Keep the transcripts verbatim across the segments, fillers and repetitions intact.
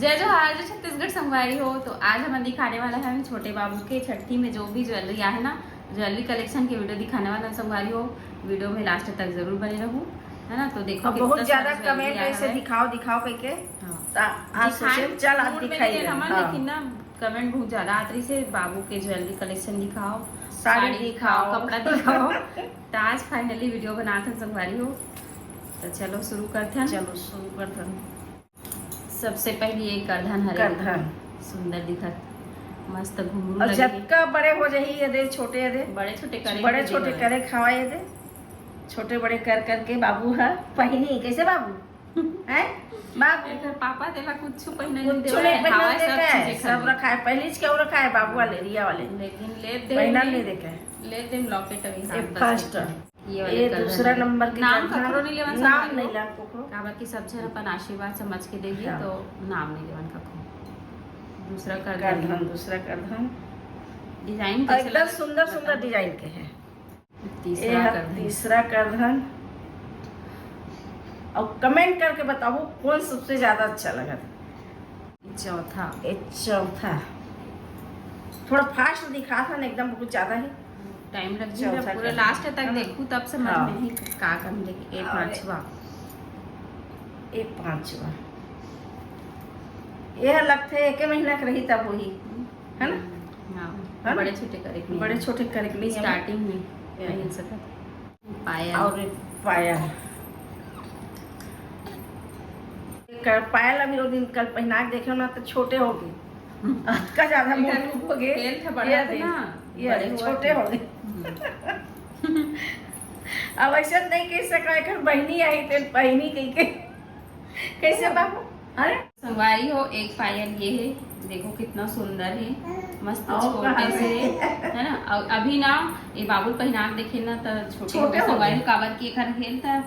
जय जोहार, जय छत्तीसगढ़ संगवारी हो। तो आज हमन दिखाने वाला है छोटे बाबू के छट्ठी में जो भी ज्वेलरी आहे ना, ज्वेलरी कलेक्शन के वीडियो दिखाने वाला है संगवारी हो। वीडियो में लास्ट तक जरूर बने रहू, है ना। तो देखो और बहुत ज्यादा कमेंट ऐसे दिखाओ दिखाओ करके। हाँ। आज सोचे चल आज दिखाई हमन, हाँ। लेकिन ना कमेंट बहुत ज्यादा आत रही से बाबू के ज्वेलरी कलेक्शन दिखाओ, साड़ी दिखाओ, कपड़ा दिखाओ। तो आज फाइनली वीडियो बनात हन संगवारी हो। तो चलो शुरू करथन। चलो शुरू करथन। सबसे पहली एक करधन हरे। करधन। सुंदर दिखत, मस्त घुंघरू और लगे। जतका बड़े हो जाही ये दे, छोटे ये दे। बड़े छोटे करे बड़े के छोटे देवल। करे खावा ये दे। छोटे बड़े कर करके बाबू ह पहिनी। कैसे बाबू? हैं? बाबू? एकर पापा तेला कुछ पहिना नहीं कुछ देवे, नहीं पहिना हवा दे सब के, चीजें सब खाली। रखा है, पहली चीज क्यों रखा है बाबू वाले, रिया वाले? लेकिन ले दे पहिना नहीं। नहीं दे के। ले दे लॉकेट अभी ये हाथ बस first। के। ये वाले ये करधन दूसरा है। नंबर के नाम करधन। ककरो नहीं लेवन नाम संभाल नहीं लो। लेवन ककरो। काबर कि सब झन अपन आशीर्वाद समझ के देंगे, हाँ। तो नाम नहीं लेवन ककरो। दूसरा करधन। करधन, दूसरा करधन। डिजाइन और कैसे एकदम लगा? सुंदर, सुंदर बताओ। डिजाइन के है। तीसरा ये है करधन। तीसरा करधन। और कमेंट करके बताओ कौन सबसे ज्यादा अच्छा लगा। चौथा। ये चौथा। थोड़ा फास्ट दिखा था ना, एकदम बहुत ज्यादा है। टाइम लग चौथा जाएगा, पूरा करधन। लास्ट तक हाँ। देखू तब समझ हाँ। में ही का करने के। एक और पांचवा। एक पांचवा। ये लगथे एक महीना के रही तब वही, है ना? हाँ, है ना? बड़े छोटे करे के बड़े नहीं। छोटे करे के नहीं है। स्टार्टिंग में ये। नहीं सकत। पायल। और एक पायल। एक पायल अभी वो दिन कल पहना के देखे ना तो छोटे हो गए। हम्म। अतका ज्यादा इधर मोटे हो गए। खेल था बड़ा ये था दे, ना, ये बड़े दे, हुआ छोटे थे। हो गए। हम्म। अब ऐसा नहीं कह सका, एकर बहिनी आई ते बहिनी कह के। कैसे हाँ। बाबू? अरे संगवारी हो, एक पायल ये है, देखो कितना सुंदर है, मस्त और छोटे कहाँ से, से? है ना? और अभी ना ये बाबू पहिना के देखे ना तो छोटे छोटे हो गए हो संगवारी गए। हो, काबर की एकर हेल था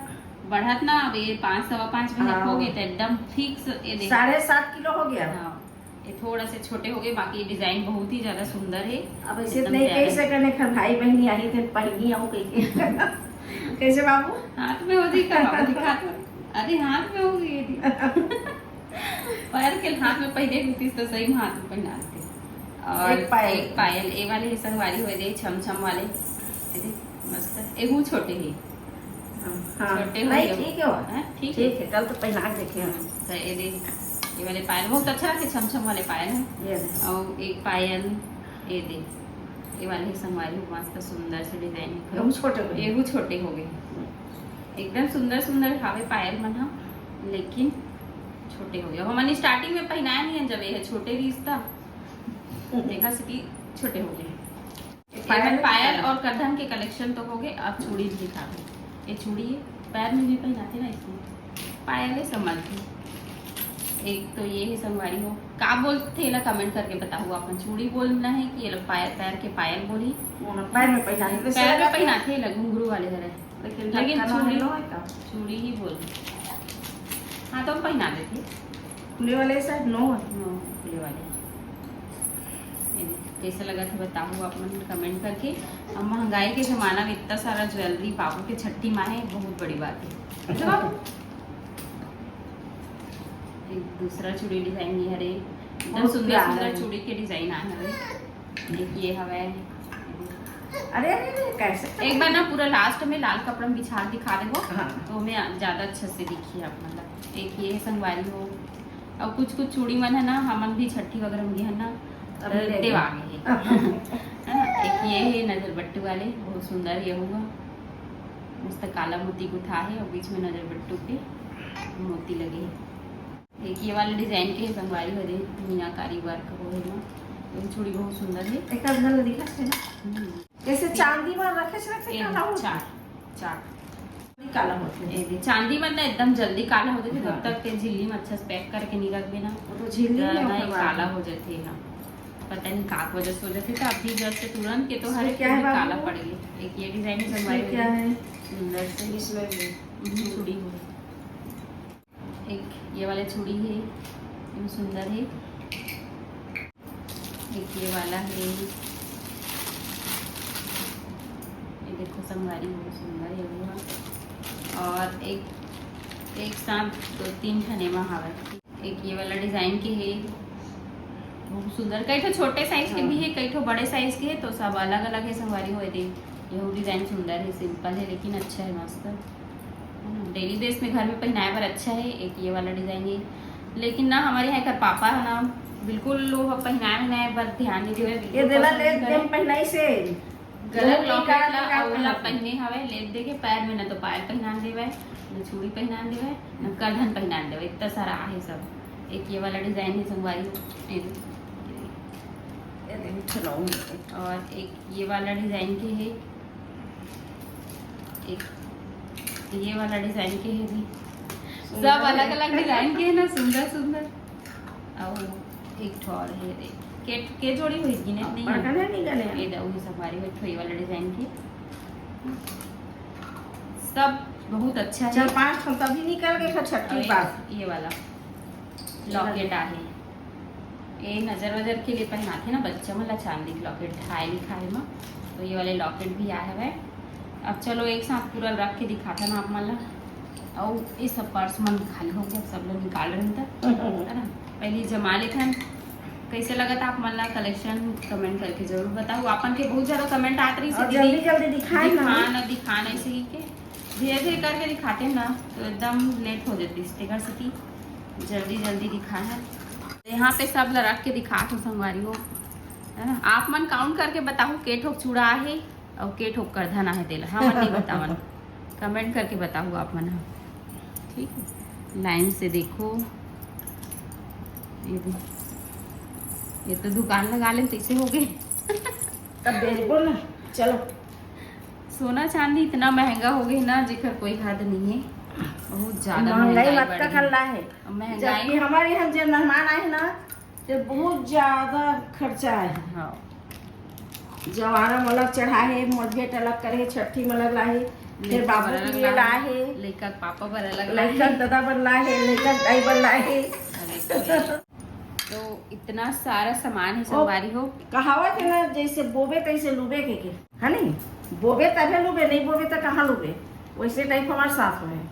बढ़त ना, अब ये पाँच, सवा पाँच में हाँ। हो गए तो एकदम फिक्स ये देखो। साढ़े सात किलो हो गया। हाँ, ये थोड़ा से छोटे हो गए, बाकी डिजाइन बहुत ही ज्यादा सुंदर है। अब ऐसे एकदम नहीं प्यारे। कैसे करने खा भाई बहनी आई थे पहनी आओ कह के। कैसे बाबू? हाथ में हो जी का बाबू दिखा तो। अरे हाथ में हो गई थी। पैर के हाथ में पहले होती तो सही में हाथ में पहना देते। और एक पायल। एक पायल, ए वाले ही संगवारी हो दे, छम छम वाले। ये दे, मस्त। एहू छोटे ही। हाँ, छोटे हो नहीं, गए। ठीक है वो। हैं? ठीक है। ठीक है, कल तो पहना के देखे हैं। तो ये दे, ये वाले पायल बहुत अच्छा लगे, छम छम वाले पायल हैं। ये दे। और एक पायल, ये दे, ये वाले ही संगवारी हो, मस्त सुंदर से डिजाइन। एहू छोटे हो गए। एहू छोटे हो गए। एकदम सुंदर सुंदर हावे पायल मन ह, लेकिन छोटे हो गए। हमन स्टार्टिंग में पहनाया नहीं है जब ये छोटे रिहिस था, देखा से कि छोटे हो गए। ये पायल पायल और करधन के कलेक्शन तो हो गए, अब चूड़ी भी दिखा दो। ये चूड़ी है, पैर में भी पहनाते ना इसमें, पायल है समझ लो। एक तो ये है संगवारी हो, का बोलते ला कमेंट करके बताओ, अपन चूड़ी बोलना है कि ये लोग पायल, पैर के पायल बोली? वो ना, पैर में पहनाते, पैर में पहनाते ला घुंघरू वाले हरे। लेकिन लेकिन लटकना चूड़ी, है, नो है का? चूड़ी ही बोल। हाँ, तो हम पहना देते। खुले वाले शायद नो है। नो, खुले वाले। ये देखो, कैसे लगा था बताओ आप मन कमेंट करके। अब महंगाई के जमाना में इतना सारा ज्वेलरी बाबू के छट्ठी माँ है, बहुत बड़ी बात है। अच्छा बाबू? एक दूसरा चूड़ी डिजाइन ये हरे, एकदम बहुत सुंदर प्यारा सुंदर है। चूड़ी के डिजाइन आए हरे। एक ये हवे। अरे, अरे, अरे, कैसे? एक बार ना पूरा लास्ट में लाल कपड़ा में बिछा के दिखा देबो, हाँ। तो हमें ज्यादा अच्छे से दिखी है, मतलब। एक ये संगवारी हो, और कुछ कुछ चूड़ी मन है ना, हमन भी छट्ठी वगैरह में है ना, अभी तो ले देवा गए। गए है। है ना? एक ये है नजर बट्टू वाले, बहुत सुंदर ये हुआ, मस्त काला मोती गुथा है और बीच में नजर बट्टू पे मोती लगे है। एक ये वाले डिजाइन के संगवारी हो दे, मीनाकारी वर्क हो है ना, तो चूड़ी बहुत सुंदर है। एक आध गल दिखा है ना? हम्म। जैसे चांदी में रखे से रखे ये काला हो चार, चार। काला होते हैं। ये दे, चांदी मन ना एकदम जल्दी काला हो जाते, हाँ। जब तक ते झिल्ली में अच्छा से पैक करके नहीं रख देना, वो तो झिल्ली में तो ना ये ओकर बाद काला हो जाते हैं। पता नहीं का वजह से हो जाते, तो अभी जैसे तुरंत के तो हर इसमें एक क्या है भी काला बाबू? पड़ गई। एक ये डिजाइन इसमें संगवारी क्या हो है? सुंदर से। इसमें भी। हम्म, चूड़ी हो। एक ये वाला चूड़ी है, ये सुंदर है। एक ये वाला है, ये देखो संगवारी, बहुत सुंदर है वो। और एक, एक साथ दो तीन ठने में हवा। एक ये वाला डिजाइन के हे, बहुत सुंदर। कई ठो छोटे साइज के भी हे, कई ठो बड़े साइज के हे, तो सब अलग अलग हे संगवारी हो। ये देख, ये डिजाइन सुंदर हे, सिंपल हे, लेकिन अच्छा हे, मस्त। डेली बेस में घर में पहनाए बर अच्छा हे। एक ये वाला डिजाइन हे, लेकिन ना हमर यहाँ एकर पापा हे ना, बिल्कुल वो पहनाए वहनाए बर ध्यान नहीं देवे, बिल्कुल ये देला पसंद ले नहीं करे। एकदम पहनाई से गला बहुत लॉकेट निकाल ला निकाल अउ ओला पहनाते। पहने हवे, लेट देके पैर में न तो पायल पहनान देवे, न चूड़ी पहनान देवे, न करधन पहनान देवे, इतना सारा आहे सब। एक ये वाला डिजाइन हे संगवारी, ये ये देखो, चलाओ। और एक ये वाला डिजाइन के हे, एक ये वाला डिजाइन के हे भी। सुंदर सब है। अलग अलग डिजाइन के हे ना, सुंदर सुंदर। अउ एक ठो और हे रे, के, के जोड़ी होई गिने नहीं बड़का है। नहीं निकले। ये दे, वही संगवारी हो, ठो ये वाला डिजाइन के। सब बहुत अच्छा है। चार पांच ठो तभी निकल गए, फिर छठी और बार। ये वाला लॉकेट आहे, ये नजर वजर के लिए पहनाथे ना बच्चा मन ला, चांदी के लॉकेट ढाई लिखा है मा, तो ये वाले लॉकेट भी आए हवे। अब चलो एक साथ पूरा रख के दिखाथन आप मन ला। अउ ये सब पर्स मन खाली हो गया, सब लोग निकाल रहे हैं, है ना? पहले जमा लेथन। कैसे लगत आप मन ला कलेक्शन, कमेंट करके जरूर बताओ। आपन के बहुत ज्यादा कमेंट आत रही और दीदी, जल्दी जल्दी दिखाए ना। दिखाना दिखाना ऐसे ही के धीरे धीरे करके दिखाते ना, तो एकदम लेट हो जाती, तेकर सेती जल्दी जल्दी दिखाए हैं। यहाँ पे सब ला रख के दिखात हो संगवारी हो, है ना? आप मन काउंट करके बताओ के ठोक चूड़ा आहे और के ठोक करधन आहे, तेला हमन नहीं बतावन। कमेंट करके बताओ आप मन ह, ठीक है? लाइन से देखो, ये दे, ये तो दुकान लगा ले, कैसे हो गए? तब बेचबो ना, चलो। सोना चांदी इतना महंगा हो गए ना, जेकर कोई हद नहीं है, बहुत ज्यादा महंगाई महंगाई मत बढ़ का गई। खल्ला है। अब महंगाई जबकि हमारे यहाँ जो मेहमान आए ना, तो बहुत ज्यादा खर्चा है। हाँ। जवारा में अलग चढ़ा है, मोटभेट अलग करे, छठी में अलग लाहे, फिर लइका बाबू बर के अलग लिए लाहे, लाहे, लइका के पापा बर अलग लइका लाहे। के दादा बर लाहे, लइका के दाई बर लाहे। अरे, तो इतना सारा सामान है ओ, संगवारी हो। कहावत है ना, जैसे बोबे तैसे लूबे के, के, है नहीं? बोबे तभे लूबे, नहीं बोबे तो कहाँ लूबे? वैसे टाइप हमारे साथ में है।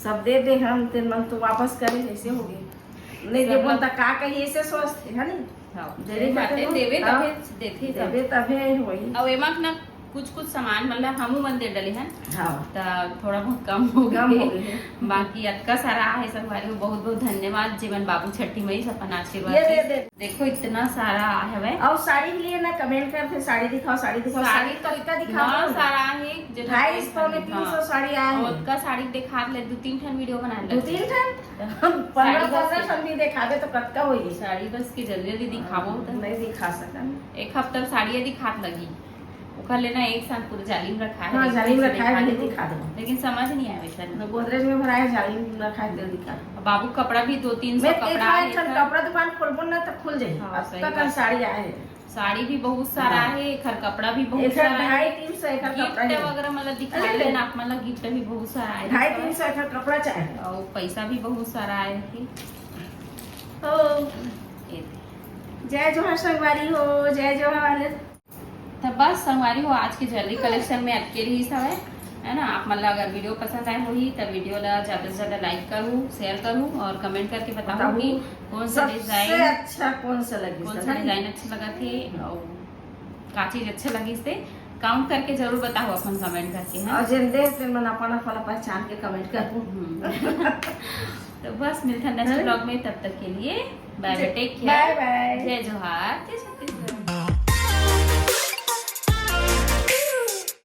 सब दे दे हम, तेन मन तो वापस करे, ऐसे हो गए। नहीं सब देबो मन त का कही, ऐसे सोचते, है नहीं? हाँ, देवे सही बात है, खातिर देवे हाँ। तभे देथे सब। देवे तभे होई। अब एमा ना कुछ कुछ सामान मन ला हमू मन दे डले हन। हाँ। त थोड़ा बहुत कम हो कम गए। हो गए। बाकी अतका सारा आहे संगवारी हो, बहुत बहुत धन्यवाद जेमन बाबू छठी मईस अपन आशीर्वाद ये दे, दे। देखो इतना सारा आहे हवे। और साड़ी भी लिए ना, कमेंट करते साड़ी दिखाओ, साड़ी दिखाओ, साड़ी साड़ी तो तो इतना दिखाओ ना। सारा आहे, जो ढाई सौ पौने तीन सौ हाँ। साड़ी आहे। और ओतका साड़ी दिखा ले, दो तीन ठन वीडियो बना ले। दो तीन ठन? हम पन्द्रह साड़ी बस पन्द्रह के। ठन भी दिखावे तो कतका होई? साड़ी बस के जल्दी जल्दी दिखावो हाँ, तो। नहीं दिखा सकन। एक हफ्ता साड़ी दिखात लगी। ओकर लेना एक साथ पूरा जाली में रखा है, हाँ, एक जाली में साथ रखा है, दिखा नहीं देबो। दिखा देबो। लेकिन समझ नहीं आवे सर। न गोदरेज में भरा है, जाली में रखा है, तेल दिखा देबो। अब बाबू कपड़ा भी दो तीन सौ मैं कपड़ा एक है बार सर। कपड़ा दुकान खोलबो ना तो खुल जाई। हाँ, अब सही तक बात। साड़ी आए है। साड़ी भी बहुत सारा हाँ। है, एकर कपड़ा भी बहुत एकर सारा है। ढाई तीन सौ एकर गिफ्ट कपड़ा है। वगैरह मतलब दिखा अरे ले ले। ना, आप मतलब गिफ्ट भी बहुत सारा है। ढाई तीन सौ एकर कपड़ा चाहे। और पैसा भी बहुत सारा है। ओ, ये दे। जय जोहार संगवारी हो, जय जोहार। त बस संगवारी हो, आज के ज्वेलरी कलेक्शन में अतके रहिस हवय, है ना। आप मन ला अगर वीडियो पसंद आए होही त वीडियो ला ज्यादा से ज्यादा लाइक करू, शेयर करू और कमेंट करके बताओ बताओ। कि कौन सा सबसे डिजाइन अच्छा कौन सा लगी कौन सा सर? डिजाइन अच्छा लगा थे और का चीज अच्छा लगिस ते काउंट करके जरूर बताओ अपन कमेंट करके, है। और जिन देश में मन अपन अपन पहचान के कमेंट करू। हम्म। तो बस मिलते हैं नेक्स्ट हैं? ब्लॉग में, तब तक के लिए बाय बाय, जय-, टेक केयर। बाय बाय। जय जोहार, जय जोहार।